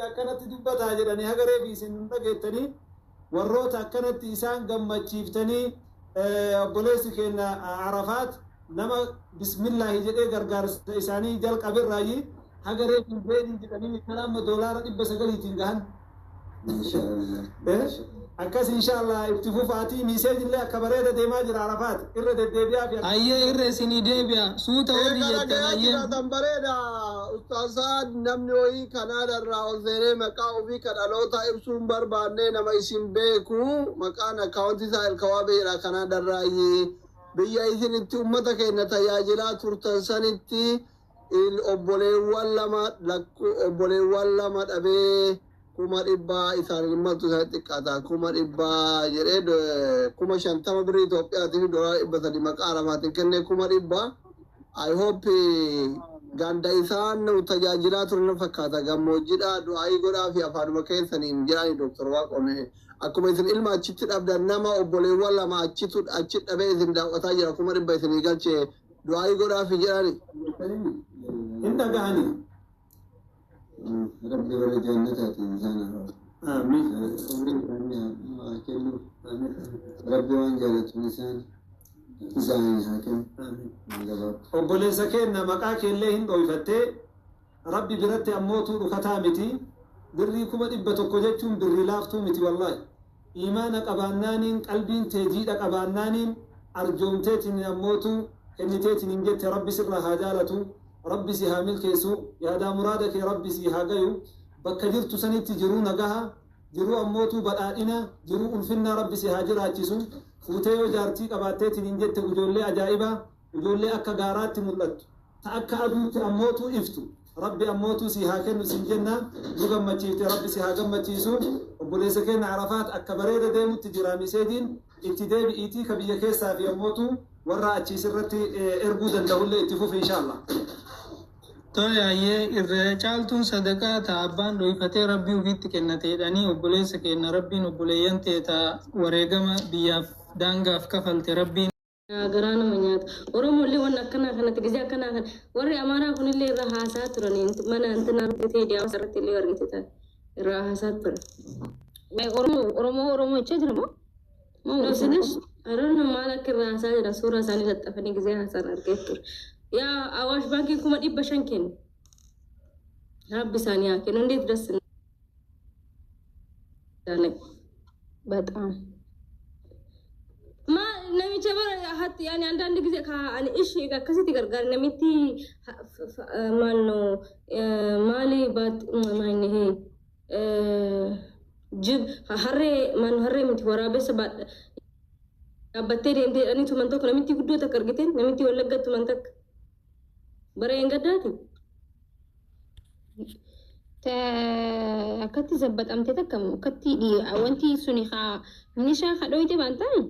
Akkanatti dubbataa jedhanii hagaree fi isin hin dhageettanii, warroota akkanatti isaan gammachiiftanii, obboleessi keenya Arafaat nama bismillaahi jedhee gargaarsa isaanii jalqaberraayi hagaree fi beedii jedhanii kan amma $900tiin gahan. Akkas inshallah itti fufaatii, message-illee akka bareeda deemaa jira. Arafaat irra deddeebi'aa fi Ayyee, irra isinii deebi'a. Suuta warri Eega jettan dhagayaa ayyee. Jiraatan bareeda. Ustaasaan namni wayii Kanaadaarraa ol seenee maqaa ofii kan dhalootaa ibsuu hin barbaanne, nama isin beeku, maqaan akkaawuntii isaa Elkawaabeedha. Kanaadaarraa biyya isin itti ummata keenya tajaajilaa turtan sanitti obboleewwan lama obboleewwan lama dhabee 100,000 isaan maltu isaan xiqqaata, 100,000 jedhee 50,000 birrii Itoophiyaatii fi $300 maqaa Arafaatiin kennee 100,000. I hope ganda isaan nu tajaajilaa turan fakkaata, gammoojjiidha. Du'aayii godhaa fi afaanuma keessaniin jedhani. Dooktar Waaqoome, akkuma isin ilma achitti dhabdan, nama obboleewwan lama achitu achi dhabee isin daawwataa jira, 100,000 isinii galchee du'aayii godhaa fi jedhani. Hin dhagahanii. Rabbi warra jannataatiin isaan haa Amiin. Umrii isaanii haa kennu. Rabbi waan jaalatuun isaan isaanii haa kennu. Gabaabaa. Obboleessa keenya, maqaa keellee hin dhoyfattee, Rabbi biratti ammootuu dhukataa miti. Birrii 100,000 jechuun birrii laaftuu miti wallaahi. Imaana qabaannaaniin, qalbiin tee jiidha qabaannaaniin, arjoomteetiin ammootuu kenniteetiin hin jette. Rabbi sirraa haa jaalatu, Rabbi si haa milkeessu, yaadaa muraada kee Rabbi si haa gayu. Bakka jirtu sanitti jiruu nagaha, jiruu ammootuu badhaadhina, jiruu ulfinnaa Rabbi si haa jiraachisu. Fuutee yoo jaartii qabaatteetiin hin jette, ijoollee ajaa'ibaa, ijoollee akka gaaraatti mul'attu, ta akka aduutti ammootuu iftu, Rabbi ammootuu si haa kennu siin jenna. Nu gammachiifte, Rabbi si haa gammachiisu. Obboleessa keenya Arafaat, akka bareeda deemutti jira message-iin. Itti deebi'iitii ka biyya keessaa fi ammootuu warra achiis irratti erguu danda'ullee itti fufi inshallah. Tole, ayyee, irra caaltuun sadaqaa ta abbaan dhoyfatee Rabbii ofiitti kennate jedhanii. Obboleessa keenya, Rabbiin obboleeyyan ta'e ta wareegama biyyaaf daangaaf kafalte Rabbiin Garaa nama nyaata. Oromoollee waan akkanaa kanatti gizee akkanaa kana warri Amaaraa kunillee irra haasaa turan. Mana intinaa irratti, hawaasa irratti illee argite taate irra haasaa turan. Oromoo Oromoo Oromoo jechaa jira moo? No, isinis I don't know maal akka irra haasaa jiran, suuraa isaanii laxxafanii gizee haasaan argee ture. Yaa Awaash Baankiin 500,000 kenne. Rabbi isaanii haa kennu. እንዴት ደስ እንዳለኝ። በጣም Ma namicha bara hatti yani አንዳንድ ጊዜ ani ishi akkasitti gargaar namitti maal maali baat maal ይሄ ጅብ harree maal harree miti, waraabessa dhaabbattee deemtee jedhanii tuman tokko, namitti guddoo takka argite, namitti Wallagga tuman takka bara een gaddaati. Akkatti zabbaxamte takka akkatti wanti suni haa minishaa kadhooyte baantaan.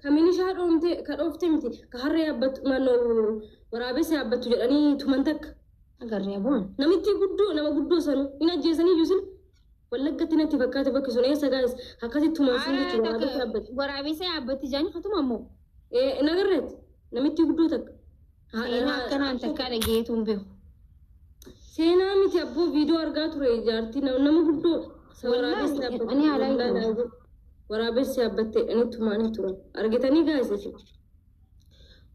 Ka minishaa dhoomte ka dhoofte miti, ka harree yaabbattu maannoo waraabessa yaabbattu jedhanii tuman takka. Agarree bu'an. Namitti guddoo, nama guddoo sanu hin ajjeesanii iyyuu. Sin Wallaggatti natti fakkaate bakki sun eessa gaa'is akkasitti tuman sun jechuudha, waraabessa yaabbatti. Waraabessa yaabbatti jaanii katuma ammoo. Ee, nagarreetti namitti guddoo takka. Seenaa akkanaan takkaa dhageetu hin beeku. Seenaa miti abboo, viidiyoo argaa ture, jaartii nama guddoo waraabessi Wallaahi, ani haalaan yaabbatte, waraabessi yaabbatte jedhanii tumaanii turan argitanii gaa'is jechuudha.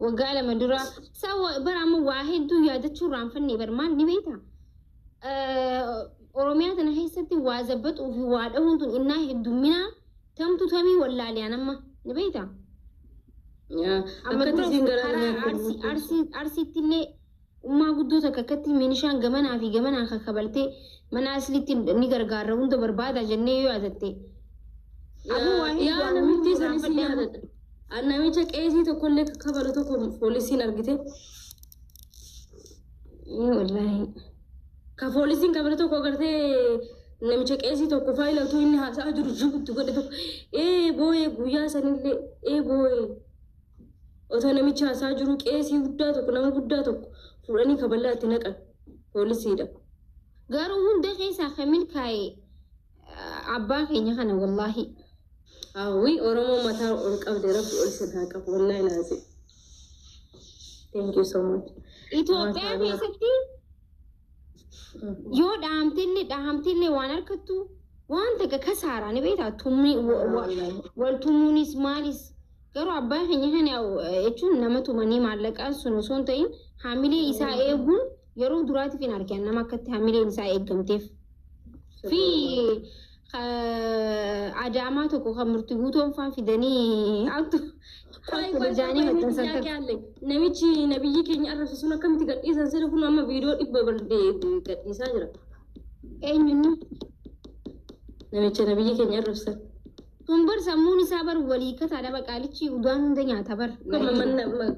Waggaa 2 dura sawa bara amma waa hedduu yaadachuu irraanfanne bar. Maal ni beektaa? Oromiyaa tana keessatti waa zabbaxuu fi waa dhahuun tun innaa heddumminaa tamtu tamii wallaaliyaan amma ni beektaa? Amma Akkatti dura isiin garaa karaa nyaatti. Arsii Arsiitti illee ummaa guddoo takka akkatti minishaan gamanaa fi gamanaan kakkabaltee mana asliitti ni gargaarra hunda barbaada jennee yoo yaadatte. Abuu waa hedduu Yaa waan namitti hunda sanis irraanfadhe amma. yaadadha. Namicha qeesii tokkollee kabalu tokko poolisiin argite. Ee wallaahi. Ka poolisiin kabalu tokko agartee, namicha qeesii tokko faayila utuu inni haasa'aa jiru jibutti godhe tokko, ee booyee guyyaa sanillee, ee booyee otoo namichi haasa'aa jiru qeesii guddaa tokko, nama guddaa tokko fuudhanii kaballaa itti naqan poolisiidha. Garuu hunda keessaa kan milkaa'e abbaa keenya kana wallaahi. Hawwi Oromoo mataa ol qabde, Rabbi ol sin haa qabu wallaahi laazim. Thank you so much. Itoophiyaa Maashaallah. keessatti Yoo dhahamtillee dhahamtillee waan harkattu waan takka kasaaraa ni beektaa tumni wal tumuunis maalis garuu abbaa keenya kana jechuun nama tumanii maallaqaa sun osoo hin ta'in haamilee isaa eeguun yeroo duraatiif hin argan nama akkatti haamileen isaa eeggamteef. Fi Adaamaa tokko kan murtii guutoon faan fidanii hattu jaanii maxxansan ጥያቄ አለኝ። Namichi nabiyyi keenya arrabse sun akkamitti gadhiisan sida kun amma viidiyoo dhibba gadhiisaa jira. Eenyunni? Namicha nabiyyi keenya arrabsan. Sun bar sammuun isaa bar walii kataadha baqaalichi udaan hunda nyaata bar.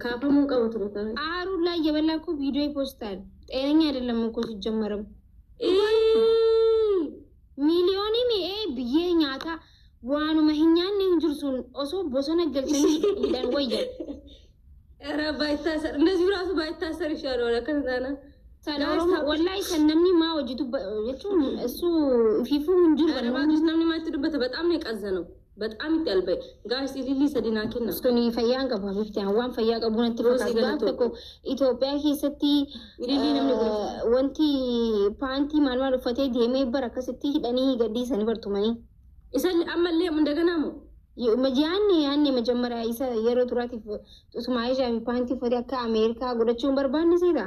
Kaafamuu qabu ture. አሩን ላይ የበላ እኮ ቪዲዮ ይፖስታል። ጤነኛ አይደለም እኮ ሲጀመርም። ሚሊዮኒ mi'ee biyyee nyaataa waanuma hin nyaanne hin jiru sun osoo bosona galchanii hidhan wayya. ኧረ ባይታሰር እንደዚሁ ራሱ ባይታሰር ይሻለዋል። Akkana Sana Oromoo wallahi san namni maa hojii dubba jechuun እሱ fiifuu hin jiru. ኧረ እባክሽ namni maatti dubbata በጣም ነው የቀዘነው። በጣም ይጠልበይ ጋሽ ililii sadi naa kenna. Suni fayyaan qabu habibti waan fayyaa qabu natti Roosii fakkaata. Gaaf galatoo. tokko Itoophiyaa keessatti Ilillii namni wanti paantii maal maal uffatee deemee bara akkasitti hidhanii gadhiisanii bartumanii. Isan ammallee እንደገና moo Yaanne yaanne መጀመሪያ isa yeroo duraatiif utuma Aishaa fi paantii uffatee akka Ameerikaa godhachuu hin barbaanne seeta.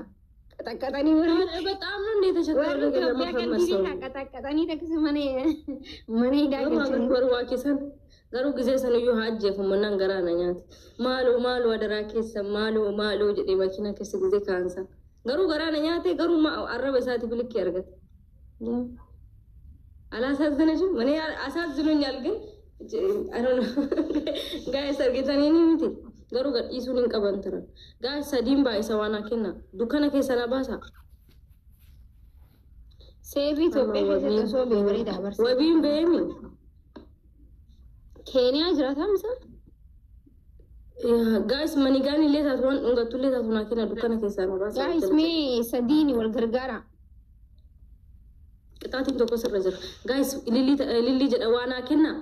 Qaxaqqaxanii warri በጣም ነው እንደ የተቸገረው warri ነገር Itoophiyaa ለመፈመስ ሰው qalbii qaxaqqaxanii akkasuma mana hidhaa galchanii. Garuu waa keessan garuu gisee san iyyuu haa ajjeefamu nan garaa na nyaate. Maaloo maaloo adaraa keessa maaloo maaloo jedhee makiinaa keessa gisee kaansa. Garuu garaa na nyaate garuu arraba isaatiif likkii argate. አላሳዘነሽም? እኔ አሳዝኖኛል፣ ግን guys argitanii miti garuu gadhiisuun hin qaban turan. Guys, sadiin baay'isa waan kenna dukkana keessa na baasa. Seerri Itoophiyaa keessatti osoo bee bareedaa barsiisa. Wabiin beemi. Keeniyaa jiraataa misa? Guys, manigaan illee taatu waan dhungattu illee taatu naa kenna dukkana keessaa na baasa. Guys, mee sadiini wal gargaara. Qixaatiin tokko sirra jira. Guys, ilillii jedha waa naa kenna.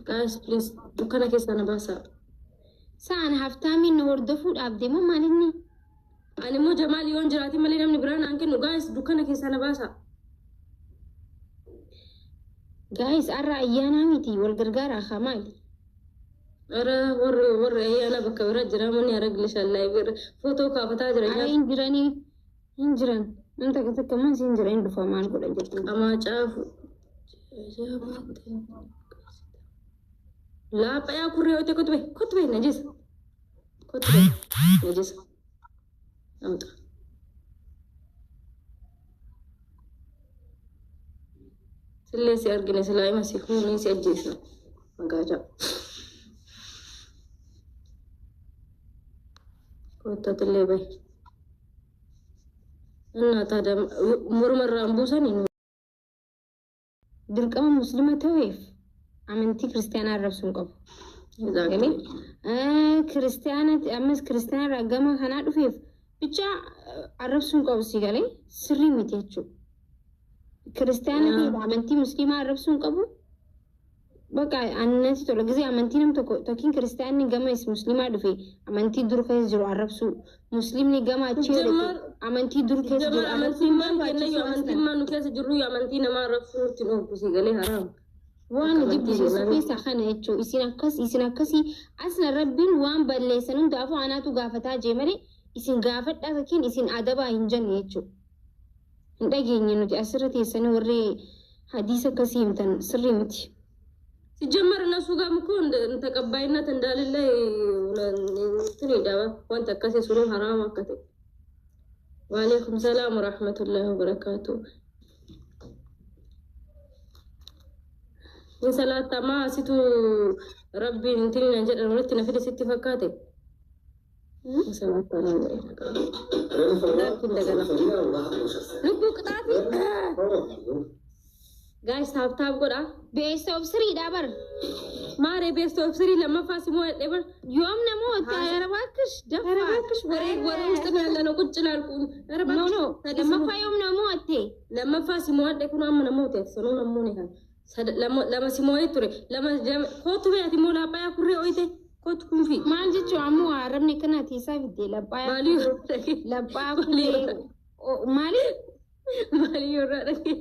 Guys, please, dukkana keessaa na baasa. Sa'an haftaamiin na hordofuudhaaf deemu maalinni? Ani immoo Jamaal yoon jiraate malee namni biraa naan kennu. Guys, dukkana keessaa na baasa. Guys, har'a ayyaanaa miti wal gargaara haa maali? ኧረ warri warri ayyaana bakka bira jira manni araglishaallaa footoo kaafataa jira. Ara hin jiranii hin jiran. Namni takka takka mas hin jira hin dhufa maal godha jettu. Qamaa caafu. Laaphayaa kurree hote kotube kotube najisa kotube najisa አምጣ። Sillee si argine silaa ima si huunii si ajjeesna magaajaa. Koottatillee bahi. እና ታዲያ morma irraan buusanii Dirqama musliima ta'eef amantii kiristaanaa arrabsuu hin qabu. Kiristaana ammas kiristaana irraa gama kanaa dhufeef bicha arrabsuu hin qabu si galee sirrii miti jechuudha. Kiristaana ta'eef amantii musliimaa arrabsuu hin qabu. Bakka annatti tola gisee amantii nam tokko tokkiin kiristaanni gama is musliimaa dhufe amantii dur keessa jiru arrabsuu musliimni gama achi Jamar amantii dur keessa jiru Jamar arrabsuu amantiin maal kennayyuu amantiin maal nu keessa jirru amantii namaa arrabsuu nutti hin oolchu si galee haraam. Waan jibbisiisu keessaa kana jechuun isin akkas isin akkasii asna rabbiin waan balleessan hundaafuu anaatu gaafataa jee malee isin gaafadhaa fakkiin isin adabaa hin jenne jechuudha. Hin dhageenye nuti asirra teessanii warri hadiisa akkasii himtan sirrii miti. ሲጀመር እነሱ ጋርም እኮ ተቀባይነት እንዳሌለ እንትን ይዳባ ወንተ akkasii sunuu haraama akka ta'e. Waalaikum salaam warahmatullahi wabarakaatu. In salaatamaa asitu rabbiin intin nan jedhan walitti na fide sitti fakkaate. In salaattaa naan jedhe. Lubbuu qixaati. Guys, tap tap godha. Best of threedha bar. Maaree best of three lammaffaa simoo dhadhee bar. Yoom namoota ኧረ እባክሽ ደፋ ኧረ እባክሽ ወሬ ወሬ ውስጥ ነው ያለነው ቁጭ ላልኩ። ኧረ No እባክሽ no lammaffaa yoom namoota lammaffaa simoo dhadhee kun amma namoota sanuu namoonni kan lama simoo ture lama kootu beeti immoo laaphayaa kurree ooyite kootu kunfi. Maal jechuun ammoo arrabni akkana teessaa fidde laphaa Maalii laphaa kurree Maali? Maali yoo irraa dhagee?